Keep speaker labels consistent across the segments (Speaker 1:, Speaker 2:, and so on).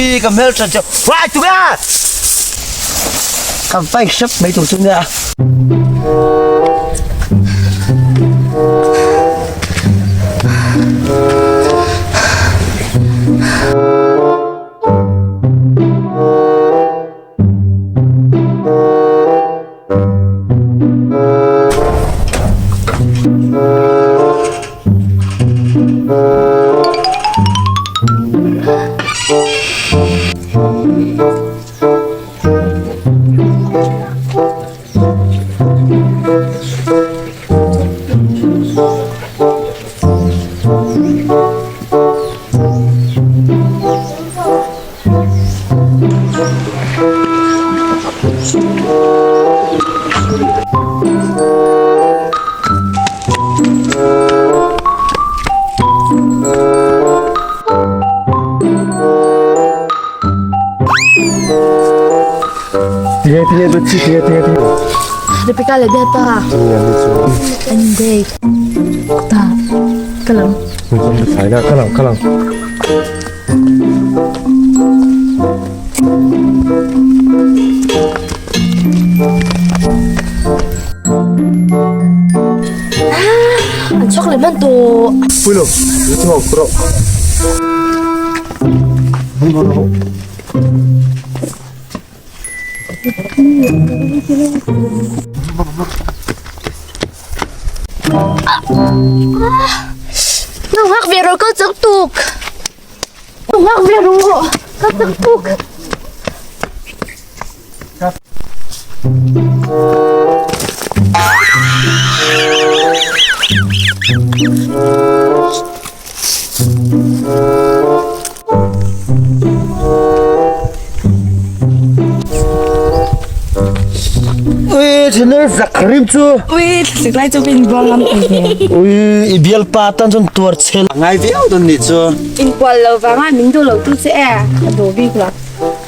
Speaker 1: Ui ka hmel tha cheu. Wai tu nge? Ka vai hrep mai tur chu nia.
Speaker 2: Tinge tinge Betsy tinge tinge tinge.
Speaker 3: Rebecca leh bialpa.
Speaker 2: Tinge ani chu.
Speaker 3: An date. Ta ka lang.
Speaker 2: Ka lang ka lang.
Speaker 3: An chhuak leh hman tawh.
Speaker 2: Pui lo, lu chu hawk rawh.
Speaker 3: Nang hak ve ro ka chak tuk. Ngak ve ru ka chak tuk.
Speaker 1: Ui, thinur zak rim chu.
Speaker 4: Ui, thlasik lai chu min buang ngam ti ve.
Speaker 1: Ui, i bialpa tan chuan tuar chhel a ngai viau dawn nih chu.
Speaker 4: Inkual lo vanga min duh lo tu che e, a duh bik lo.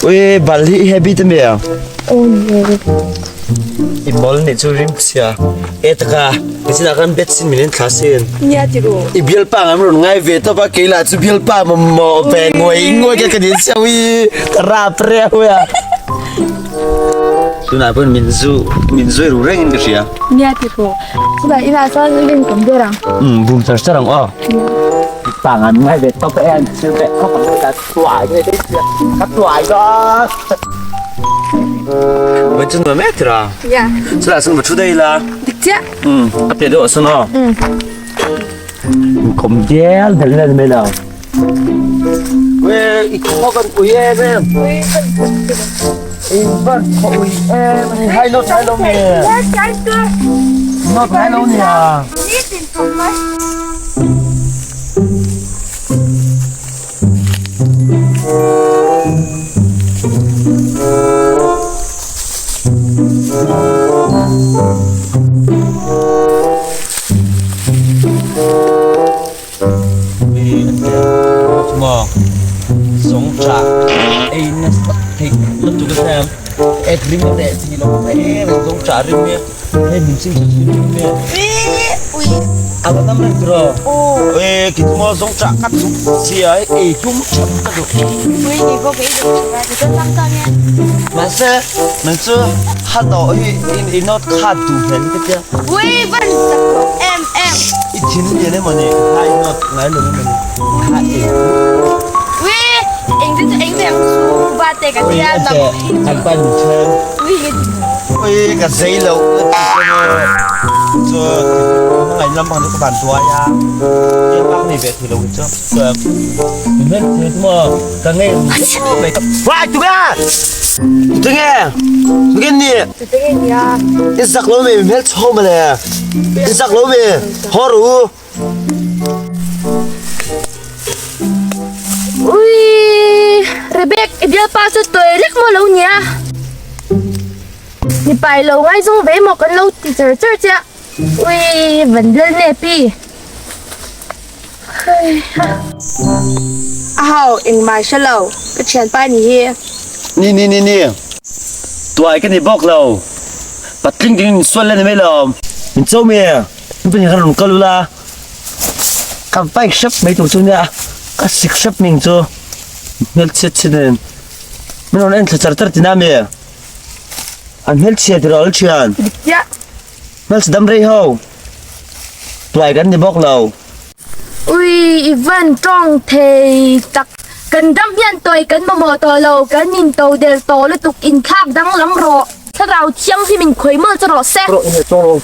Speaker 1: Ui, bal hi i happy te mi a?
Speaker 4: Aw ni e.
Speaker 1: I mawl nih chu rim chhia. E taka, nichinah khan bet sin min en thla sin.
Speaker 4: Nia ti ru.
Speaker 1: I bialpa ang rawn ngai ve tawp a, kei lah chu bialpa mamawh ve nguai nguai ka ka nin sia ui, ka rap reuh a. Tunah pawhin min zu min zui ru rengin ka hria.
Speaker 4: Nia ti ru.
Speaker 3: Chutah inah chuan rin kan ber ang.
Speaker 1: Um, bum char char ang aw. Pang an ngai ve tawp e an thil ve khawp ang ka tuai nge dei sia ka tuai dawn. Vai chu nuam e tira.
Speaker 4: Ya.
Speaker 1: Chula sun va thu dei la.
Speaker 4: Dik chiah.
Speaker 1: Um, a pe deuh sun aw.
Speaker 3: Um.
Speaker 1: Kom del del na mai lo. We i khaw kan ui em em. I van khaw ui em. Hai lo hai lo me. Nó hai lo nè. Maw zawngṭah ei nasa theih lutuk a hria ek rim a reh thei lo em em zawngṭah rim hi hei min chim chim rim hi a va tam reng tiraw e kei chu maw zawngṭah ka duh sia ei tum ṭheuh ka duh mahse nang chu ha dawh hi i nawt khat duh hmel hi ka tia. I thin lian emaw ni? Kha i nawt ngai lo emaw ni? Kha eng.
Speaker 3: Ui, eng te chu eng ve ang chu va te ka tia
Speaker 1: nam. An pan min then.
Speaker 3: Ui,
Speaker 1: Ui, ka zei lo na ti che maw. Chu ngai lam pang chu ka van tuai a. Tiang bak nei ve thei lo hi chu. Min hmel thei chu maw ka ngei mai. Wai tu nge? Tu nge? Tu nge ni? I zak lo mi hmel chho male. I zak lo mi hor u.
Speaker 3: Ui, Rebek, i bialpa chu tuai lek maw lo nia. Mi pai lo ngai zawng ve maw kan lo ti char char che a. Ui, van lal nep i.
Speaker 4: A hau engmah hre lo, ka thianpa ni hi.
Speaker 1: Ni ni ni ni, tuai ka ni bawk lo, patling ding in sual le ni mai lo. Min cho mi, min pahnih khan rawn kal ula, ka bike hrep mai tur chu nia, ka sik hrep ning chu. Hmelchhiat chhe nen min rawn en thla char char tina mi an hmelchhia tiraw al thian
Speaker 3: Dik chiah.
Speaker 1: Hmelchhe dam rei ho tuai kan ni bawk lo.
Speaker 3: Ui i van tawng thei tak kan dam hian tuai kan mamawh tawh lo kan in to der tawh lutuk in thlak danglam rawh. Thlarau thianghlim in khawi mawl chu rawh se.
Speaker 2: Rawh in tawng rawh.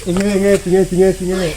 Speaker 2: Tinge nge tinge tinge tinge.